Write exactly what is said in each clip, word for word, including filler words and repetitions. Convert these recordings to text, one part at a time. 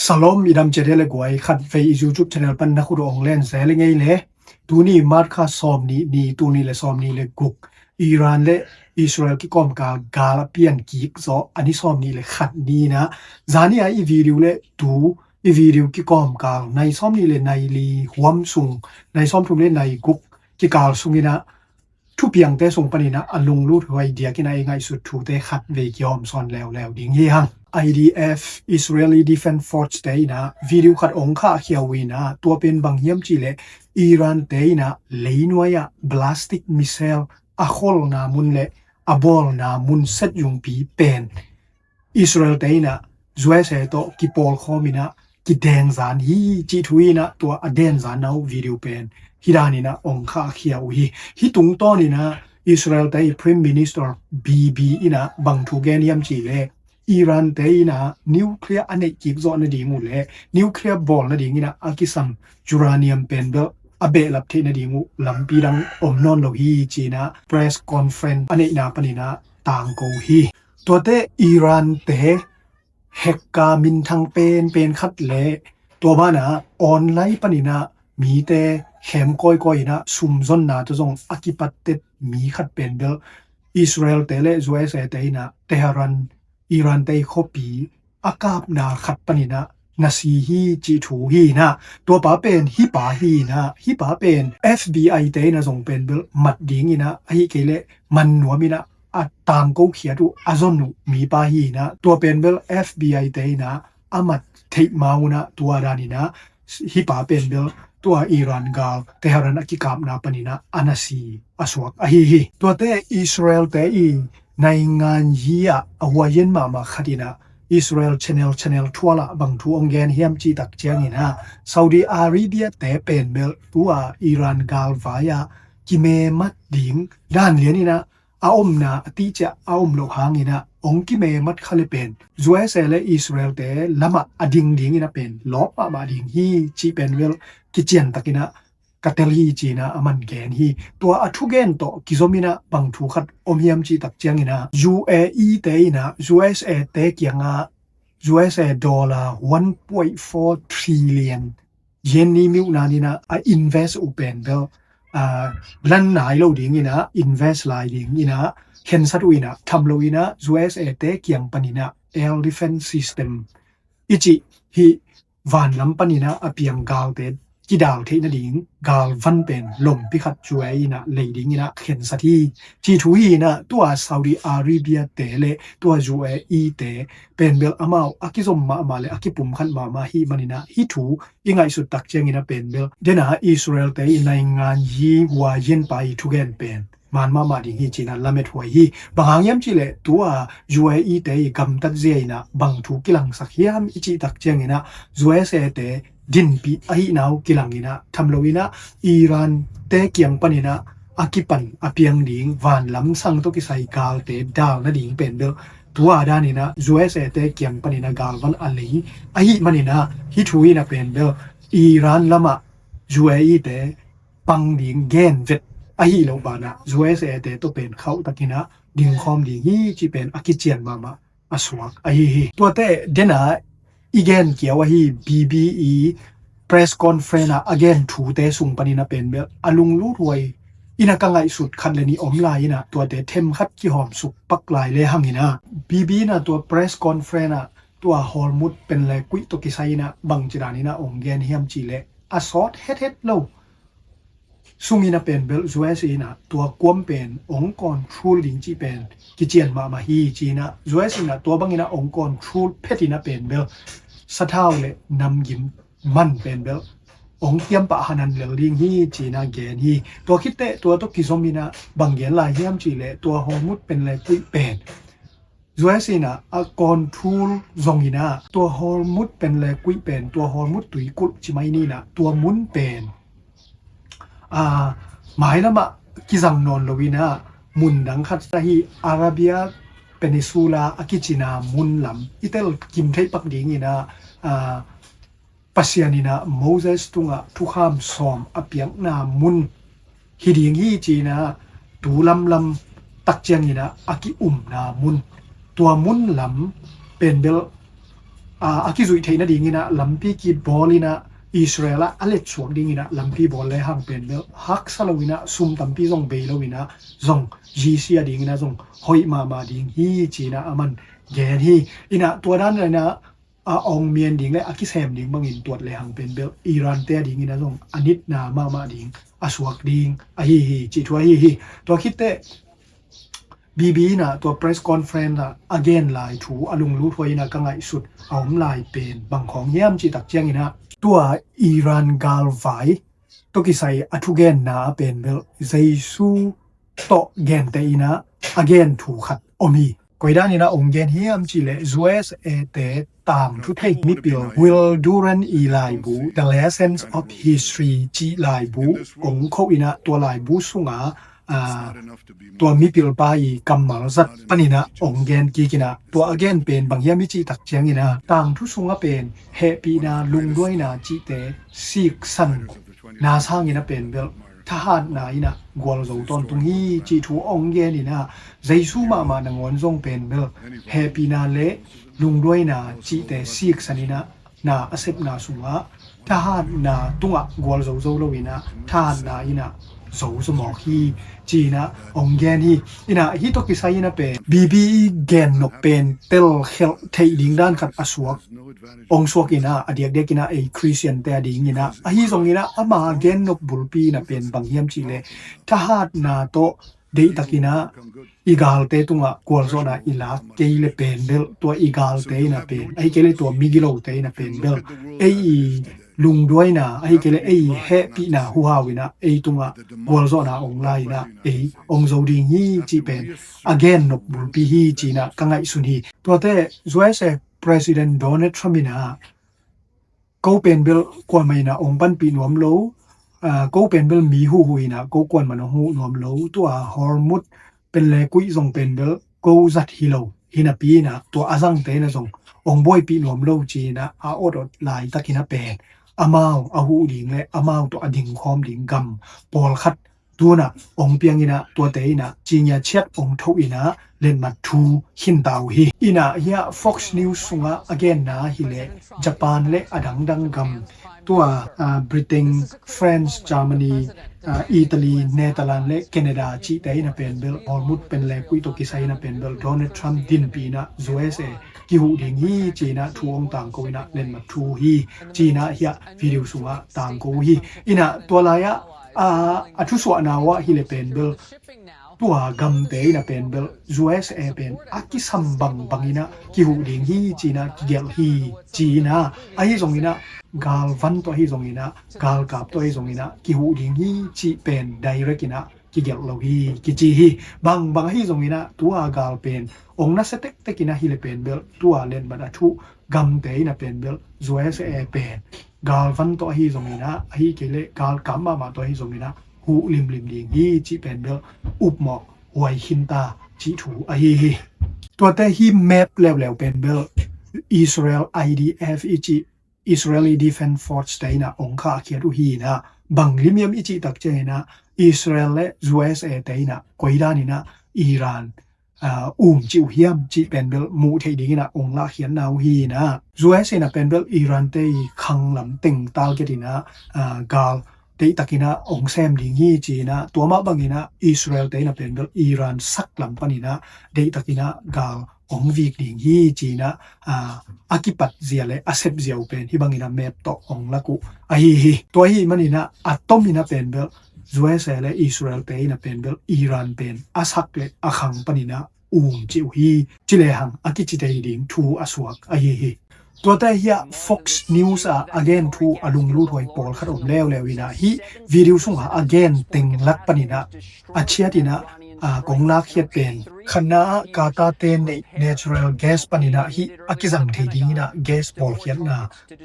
Salom, i dam ciat hi le guai. Khat vei i YouTube channel pan na khut uh ong len zel i ngei le. Tuni March kha sawm nih ni, tuni le sawm nih le guk, Iran le Israel kikawmkal gal a pian kik zawh a ni sawm nih le khat ni-in ah, zani a i video le tu i video kikawmkal nai sawm nih le nai li huam sung, nai sawm thum le nai guk kikal sungin ah, thupiangte sung panin ah a lunglut huai diakin ah i ngaihsut thute khat vei kihawm sawn leuleu ding hi hang. I D F, Israeli Defense Force te in ah video khat ong khahkhia uh in ah, tua pen bang hiam cih leh Iran te in ah leinuai ah ballistic missile a kholna mun le a bawlna mun set zungpi pen Israel te in ah U S A tawh kipawlkhawm in ah kidengzan hi cih thu in ah, tua a dengzanna uh video pen hih danin ah ong khahkhia uh hi. Hih tungtawnin ah Israel te i Prime Minister Bibi in ah bang thu gen hiam cih leh, Iran te in ah nuclear a neih kik zawh nading uh le nuclear bawl nadingin ah a kisam uranium pen bel a behlap theih nading uh lampi dang om nawn lo hi ci-in ah press conference a neihna panin ah tangko hi. Tuate Iran te hekka minthang penpen khat le tua banah online panin ah mite khem kawikawi in ah sumzonna tawh zong a kipattet mi khat pen bel Israel te le U S A te in ah Tehran, Iran te i khuapi a kapna khat panin ah na si hi cih thu hi in ah, tua pa pen hih pa hi in ah, hih pa pen F B I te in ah zong pen bel mat dingin ah, ahih kei leh man nuam in ah a tangko khiat uh a zon uh mipa hi in ah, tua pen bel F B I te in ah a mat theih ma un ah, tua danin ah hih pa pen bel tua Iran gal Tehran a kikapna panin ah a na si a suak ahi hi. Tuate Israel te i naingan yi ah a huayen mahmah khat in ah Israel channel, channel twelve ah bang thu ong gen hiam cih tak ciangin ah, Saudi Arabia te pen bel tua Iran galvai ah kimemat ding dan lian in ah a omna a tihciah a om loh hangin ah ong kimemat kha le pen U S A le Israel te lamah a ding dingin ah pen lawp mahmah ding hi cih pen bel kician takin ah ka tel hi ci-in ah a man gen hi. Tua a thugen tawh kizom in ah bang thu khat om hiam cih tak ciangin ah U A E te in ah U S A te kiangah U S A dollar one point four trillion yen ni miuh nanin ah a invest uh pen bel, ah, lan nai lo dingin ah invest lai dingin ah khensat uh in ah, tham lo in ah U S A te kiang panin ah air defense system i cih hih vanlam panin ah a piang galte kidal theih nading galvan pen lompi khat U A E in ah lei dingin ah khensat hi cih thu hi in ah, tua Saudi Arabia te le tua U A E te pen bel amau a kizom mahmah le a kipumkhat mahmah hi manin ah hih thu i ngaihsut tak ciangin ah pen bel dena Israel te i naingan yi huayen pa i thugen pen man mahmah ding hi ci-in ah lamet huai hi. Bang hang hiam cih leh tua U A E te i gamtat zia in ah bang thu kilangsak hiam i cih tak ciangin ah U S A te dinpih ahihna uh kilang in ah, tham lo in ah Iran te kiang panin ah a kipan a piang ding vanlam sang tawh kisai galte dal nading pen bel tua danin ah U S A te kiang panin ah galvan a lei ahih manin ah hih thu in ah pen bel Iran lamah U A E te pang ding gen vet ahih loh banah U S A te tawh pen khauh takin ah dingkhawm ding hi cih pen a kician mahmah a suak ahi hi. Tuate dena i gen kiau ahi Bibi i press conference ah a gen thute sung panin ah pen bel a lunglut huai in ah ka ngaihsut khat le nih om lai in ah tuate themkhat kihawm suk pak lai le hang in ah, Bibi in ah tua press conference ah tua Hormuz pen le kuih tawh kisai in ah bangci danin ah ong gen hiam cih leh a sawt hethet lo sungin ah pen bel U S A in ah tua kuam pen ong control ding cih pen kician mahmah hi ci-in ah, U S A in ah tua bangin ah ong control phet in ah pen bel sathau le namgim man pen bel ong kiampah hanan lel ding hi ci-in ah gen hi. Tua khit teh tua tawh kizom in ah bang gen lai hiam cih leh tua Hormuz pen le kuih pen U S A in ah a control zongin ah tua Hormuz pen le kuih pen, tua Hormuz tuikulh ci mai ni in ah tua mun pen, ah, mailam ah kizang nawn lo in ah mun dang khat ahi Arabia Peninsula a kicina mun lam i tel kim theih pak dingin ah, ah, Pasian in ah Moses tungah thukham sawm a piakna mun hi ding hi ci-in ah tu lamlam tak ciangin ah a ki-umna mun, tua mun lam pen bel a, a kizuih theih nadingin ah lampi kibawl in ah Israel ah a letsuak dingin ah lampi bawl lehang pen bel haksa lo in ah sum tampi zong bei lo in ah zong GC a dingin ah zong hoih mahmah ding hi ci-in ah aman gen hi. In ah tua dan in ah a ong mian ding le a kisem ding bangin tuat lehang pen bel Iran te a dingin ah zong a nitna mahmah ding a suak ding ahi hi cih thu ahi hi. Tua khit teh Bibi in ah tua press conference ah a gen lai thu a lunglut huai in ah ka ngaihsut a om lai pen bang khawng hiam cih tak ciangin ah tua Iran galvai tawh kisai a thugenna a pen bel Jesu tawh gente in ah a gen thu khat om hi. Koi dan in ah ong gen hiam cih leh USA te tangthu thei mipil Will Durant i laibu The Lessons of History cih laibu ong khoh in ah tua laibu sungah a, tua mipilpa i kammal zat panin ah ong gen kik in ah tua a gen pen bang hiam i cih tak ciangin ah tangthu sungah pen hehpihna lungduaina cihte siksan na sangin ah pen bel thahatna in ah gualzo tawntung hi cih thu ong gen in ah Jesu mahmah nangawn zong pen bel hehpihna le lungduaina cihte siksan in ah na a sepna sungah thahatna tungah gualzo zo lo in ah thahatna in ah zo zo mawk hi ci-in ah ong gen hi. In ah hih tawh kisai in ah pen Bibi i gen nop pen telkhelh theih ding dan khat a suak ong suak in ah a diakdiak in ah ei Christian te a dingin ah ahi zongin ah ama gen nop bulpi in ah pen bang hiam cih leh thahatna tawh deihtakin ah i galte tungah gualzawhna i lak kei le pen bel tua i galte in ah pen ahi kei le tua migilote in ah pen bel ei i lungduaina ahi kei le ei i hehpihna huhau in ah ei tungah gualzawhna ong la in ah ei ong zo ding hi cih pen a gen nop bulpi hi ci-in ah ka ngaihsun hi. Tuate USA President Donald Trump in ah ko pen bel kuamah in ah ong panpih nuam lo, a, ko pen bel mi huhu in ah ko kuamah in ah ong huh nuam lo, tua Hormuz pen le kuih zong pen bel ko zat hi lo hi napi in ah tua a zangte in ah zong ong buaipih nuam lo ci-in ah a awt awt laitakin ah pen amau a huh ding le amau tawh a dingkhawm ding gam pawlkhat tu in ah ong piang in ah tuate in ah cingia ciat ong thoh in ah letmat thu khin ta uh hi. In ah hiah Fox News sungah a genna hi leh Japan le a dangdang gam tua, a, Britain, France, Germany, a, Italy, Netherlands le Canada cihte in ah pen bel Hormuz pen le kuih tawh kisai in ah pen bel Donald Trump dinpih in ah USA kihuh ding hi ci-in ah thu ong tangko in ah letmat thu hi ci-in ah hiah video sungah tangko uh hi. In ah tua lai-ah a, a thusuahna uh ah hi le pen bel tua gamte in ah pen bel USA pen a kisam bangbang in ah kihuh ding hi ci-in ah kigelh hi ci-in ah ahi zongin ah galvan tawh ahi zongin ah galkap tawh ahi zongin ah kihuh ding hi cih pen direct in ah kigelh lo hi kici hi. Bangbang ahi zongin ah tua gal pen ong nasia tektek in ah hi le pen bel tua letmat a thuh gamte in ah pen bel USA pen galvan tawh ahi zongin ah ahi kei le galkap mahmah tawh ahi zongin ah huh limlim ding hi cih pen bel upmawh huai khin ta cih thu ahi hi. Tuate hih map leuleu pen bel Israel IDF i cih Israeli Defense Force te in ah ong khahkhiat uh hi in ah bang lim hiam i cih tak ciangin ah Israel le USA te in ah koi dan in ah Iran a, um cih uh hiam cih pen bel muh theih dingin ah ong lahkhiatna uh hi in ah. USA in ah pen bel Iran te i khang lam teng target in ah, a, gal deihtakin ah ong sem ding hi ci-in ah tua mah bangin ah Israel te in ah pen bel Iran sak lam panin ah deihtakin ah gal ong vik ding hi ci-in ah, a, a kipat zia le a sep zia uh pen hih bangin ah map tawh ong lak uh ahi hi. Tua ahih manin ah a tomin ah pen bel USA le Israel te in ah pen bel Iran pen a sak le a khang panin ah um cih uh hi ci lehang a kicite hi ding thu a suak ahi hi. Tuate hiah Fox News ah a gen thu a lunglut huai pawlkhat om leuleu in ah hih video sungah a gen teng lak panin ah a ciat in ah, a, kong lakkhiat pen khatna ah Qatar te neih natural gas panin ah hih a kizang thei dingin ah gas pawlkhiatna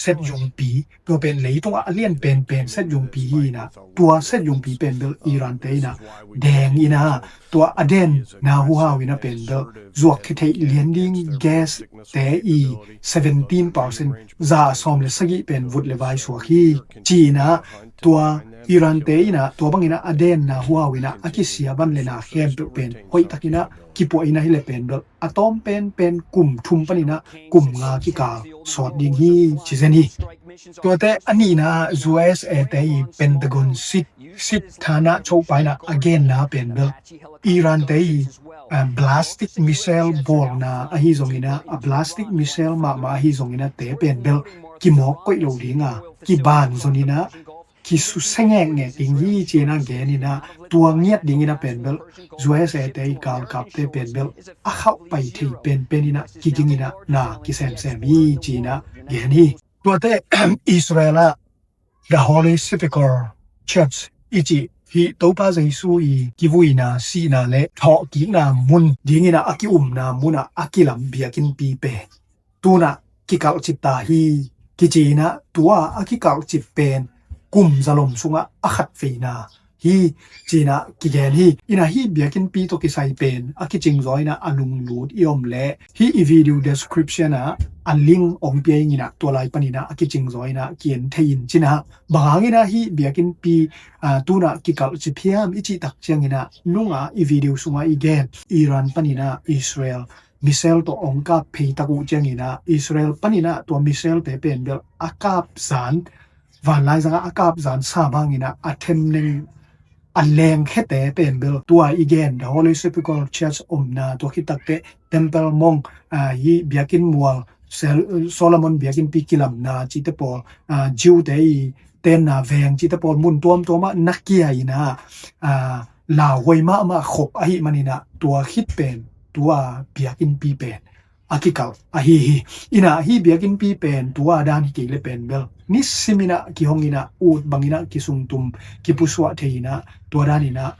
set zungpi tua pen leitungah a lian penpen set zungpi hi in ah tua set zungpi pen bel Iran te in ah deng in ah tua a denna huhau in ah pen bel zuak khia theih lian ding gas te i seventeen percent za sawm le sagih pen vut le vai suak hi ci in ah tua Iran te in ah tua bangin ah a denna huhau in ah a kisia van le na khempeuh pen hoihtakin ah kipuah in ahi le pen bel a tawm penpen kum thum panin ah kum nga kikal sawt ding hi ci zen hi. Tuate a nihna ah U S A te i Pentagon sit sit thana chopa in ah a genna pen bel Iran te i ballistic missile bawlna ahi zongin ah, a ballistic missile mahmah ahi zongin ah te pen bel kimawk koih lo ding a, kiban zonin ah kisusengek ngek ding hi ci-in ah genin ah, tua ngiat dingin ah pen bel U S A te i galkapte pen bel a khauh pai thei penpen in ah kigingin ah na kisemsem hi ci-in ah gen hi. Tuate Israel ah The Holy Sepulchre Church i cih hi Topa Jesu i kivuina, sihna le thawhkikna mun dingin ah a kiumna mun ah a kilam biakinnpi pen tunah kikalhcip ta hi kici-in ah, tua a kikalhcip pen kum zalom sungah a khat veina hi ci-in ah kigen hi. In ah hih biakinnpi tawh kisai pen a kicingzaw in ah a lunglut i om leh hih i video description ah a link ong pia ing in ah tua lai panin ah a kicingzaw in ah ki-en thei in ci-in ah, bang hangin ah hih biakinnpi tunah kikalhcip hiam i cih tak ciangin ah nungah i video sungah i gen Iran panin ah Israel missile tawh ong kap phei tak uh ciangin ah Israel panin ah tua missile te pen bel a kap zan, vanlaizang ah a kap zan sam hangin ah a themneng a lengkhete pen bel tua i gen The Holy Sepulchre Church omna, tua khit takteh Temple Mount, hih biakinn mual, Solomon biakinnpi kilamna cihte pawl, Jew te i tenna veng cihte pawl mun tuamtuam ah na kia in ah lauhuai mahmah khop ahih manin ah tua khit pen tua biakinnpi pen a kikalh ahi hi. In ah hih biakinnpi pen tua dan hi kei le pen bel nisim in ah kihong in ah ut bangin ah kisungtum kipusuah thei in ah tua dan in ah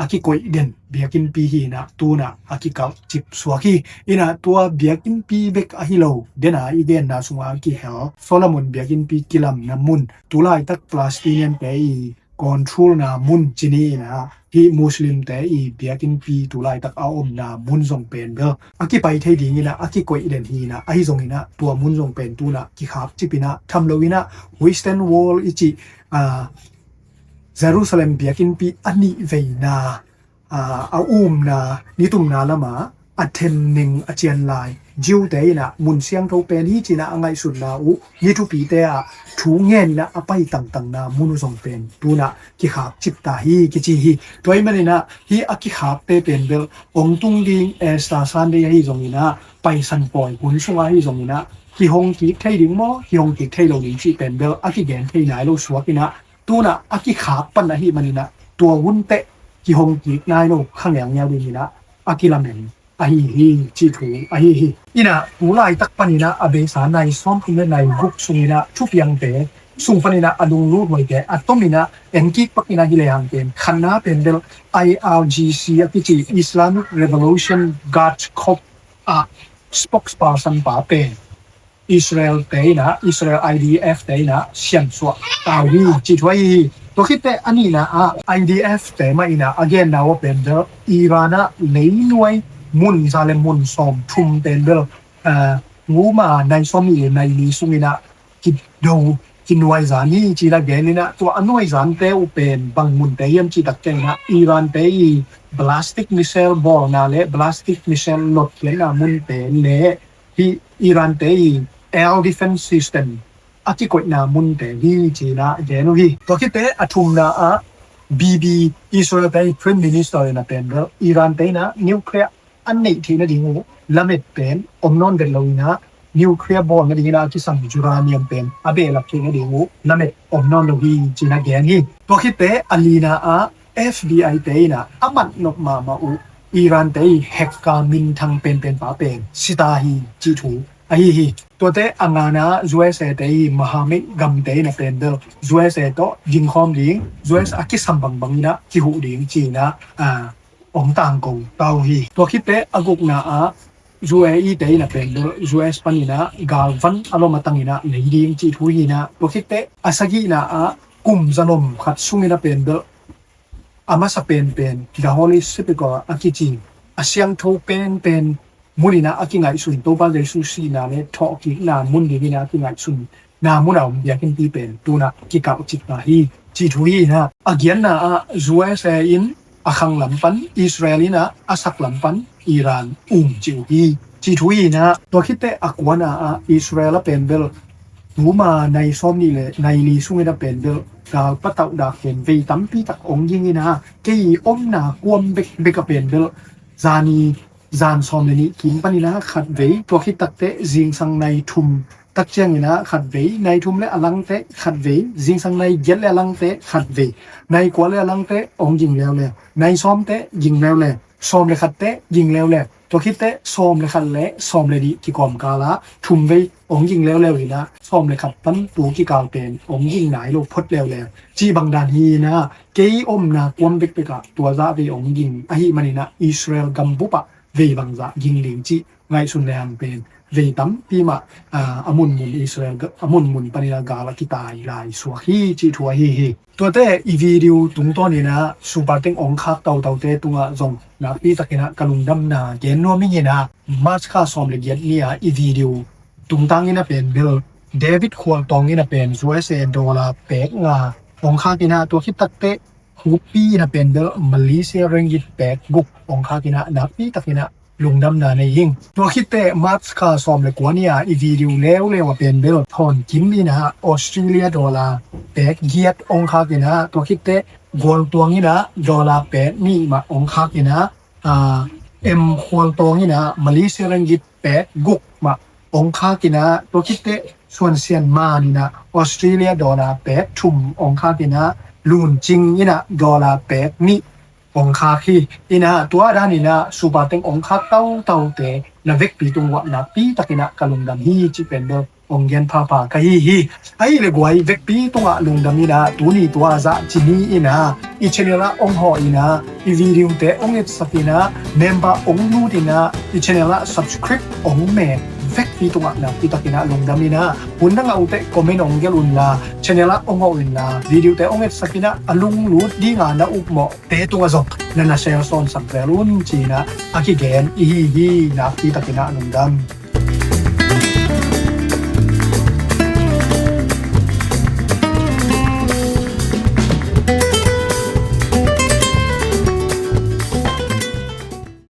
a kikoih den biakinnpi hi in ah tunah a kikalhcip suak hi. In ah tua biakinnpi bek ahi lo, den a i genna sungah a kihel Solomon biakinnpi kilamna mun, tulaitak Palestinian te i control na mun ci ni in ah hih Muslim te i biakinnpi tulaitak a omna mun zong pen bel a kipai thei dingin ah a kikoih den hi in ah, ahi zongin ah tua mun zong pen tunah kikhakcip in ah tham lo in ah Western Wall i cih Jerusalem biakinnpi a nih veina a umna nitumna lamah a themneng a cian lai Jew te in ah mun siangtho pen hi ci-in ah a ngaihsutna uh ni thupite ah thu ngen in ah a pai tangtangna mun uh zong pen tunah kikhakcip ta hi kici hi. Tua ahih manin ah hih a kikhakte pen bel ong tung ding Easter Sunday ahi zongin ah paisan pawi hun sungah ahi zongin ah kihong kik thei ding maw, kihong kik thei lo ding cih pen bel a kigen thei nai lo suak in ah tunah a kikhak pan ahih manin ah tua hun teh kihong kik nai lo kha ngeungeu dingin ah a kilamen ahi hi cih thu ahi hi. In ah tulaitak panin ah a beisa nai sawmthum le nai guk sungin ah thupiangte sung panin ah a lunglut huaite a tomin ah en kik pak in ah hi lehang pen khatna pen bel I R G C a kici Islamic Revolution Guard Corps ah spokesperson pa pen Israel te in ah, Israel I D F te in ah siansuah ta uh hi cih thu ahi hi. Tua khit teh a nihna ah I D F te mah in ah a genna uh pen bel Iran ah leinuai mun za le mun sawmthum pen bel nguma nai sawmnih le nai li sungin ah kido kinuaizan hi ci-in ah gen in ah tua a nuaizante uh pen bang munte hiam cih tak ciangin ah Iran te i ballistic missile bawlna le ballistic missile lotkhiatna munte le hih Iran te i air defense system a kikoihna munte hi ci-in ah gen uh hi. Tua khit teh a thumna ah Bibi Israel te i Prime Minister in ah pen bel Iran te in ah nuclear a neih theih nading uh lamet pen om nawn vet lo in ah nuclear bawl nadingin ah a kisam uranium pen a behlap theih nading uh lamet om nawn lo hi ci-in ah gen hi. Tua khit teh a lina ah F B I te in ah a mat nop mahmah uh Iran te i hacker minthang penpen pa pen si ta hi cih thu ahi hi. Tuate a ngana U S A te i mahamit gamte in ah pen bel U S A tawh dingkhawm ding, U S a kisam bangbang in ah kihuh ding ci-in ah ong tangko ta uh hi. Tua khit teh a gukna ah U A E te in ah pen bel U S panin ah galvan a lom a tangin ah nei ding cih thu hi in ah, tua khit teh a sagihna ah kum zalom khat sungin ah pen bel a masa penpen The Holy Sepulchre a kici a siangtho penpen mun in ah a kingaihsun Topa Jesu sihna le thawhkikna mun dingin ah a kingaihsun na mun a om biakinnpi pen tunah kikalhcip ta hi cih thu hi in ah, a giatna ah U S A in a khang lam pan, Israel in ah a sak lam pan, Iran um ci uh hi, ci thu hi inah. Tua khitteh a kuana ah Israel a pen bel tuma nai sawm nih le nai li sungin a pen bel gal patauh dak pen vei tampi tak ong ging inah, kei omna kuam bekbek a pen bel zani zan sawm le nih kim panin ah khat vei, tua khit takteh zingsang nai thum tak ciangin ah khat vei, nai thum le a langteh khat vei, zingsang nai giat le a langteh khat vei, nai kua le a langteh ong ging leuleu, nai sawmteh ging leuleu, sawm le khatteh ging leuleu, tua khitteh sawm le khat le sawm le nih kikawmkal ah thum vei ong ging leuleu inah, sawm le khat pan tua kikal pen ong ging nai lo phot leuleu, cih bang dan hi inah. Kei omna kuam bekbek ah tua zah vei ong ging ahih manin ah Israel gambup ah vei bangzah ging ding cih ngaihsun le hang pen vei tampi mah, ah, a munmun Israel ga-, a munmun panin ah gal a kitai lai suak hi cih thu ahi hi. Tuate i video tungtawnin ah Super Thanks ong khak tautaute tungah zong nakpi takin ah ka lungdamna gen nuam ing inah, March kha sawm le giat ni-a i video tungtangin a pen bel David Khualtawng in a pen U S A dollar pek nga ong khak inah, tua khit takteh Hupi in a pen bel Malaysia ringgit pek guk ong khak inah, nakpi takin ah lungdamna nei ing. Tua khitteh March kha sawm le kua ni-a i video leuleu a pen bel Thawn Kim inah Australia dollar pek giat ong khak inah, tua khitteh Gualtuang inah dollar pek nih mah ong khak inah, ah, M Khualtawng inah Malaysia ringgit pek guk mah ong khak inah, tua khitteh Suan Sian Man inah Australia dollar pek thum ong khak inah, Lun Cing inah dollar pek nih ong khak hi inah. Tua dan inah Super Thanks ong khak tautaute na vekpi tungah nakpi takin ah ka lungdam hi cih pen bel ong gen phapha ka hi hi. Ahih le guai, vekpi tungah lungdam inah, tuni tua zah ci ni inah i channel ah ong hawh inah, i video te ong etsak inah, member ong lut inah, i channel ah subscribe ong mek vekpi tungah nakpi takin ah lungdam inah, hun na ngah uh teh comment ong gelh unla, channel ah ong hawh unla, video te ong etsak inah, a lunglut dinga na upmawhte tungah zong na na share sawnsak zel un ci inah a kigen i hi hi. Nakpi takin ah lungdam.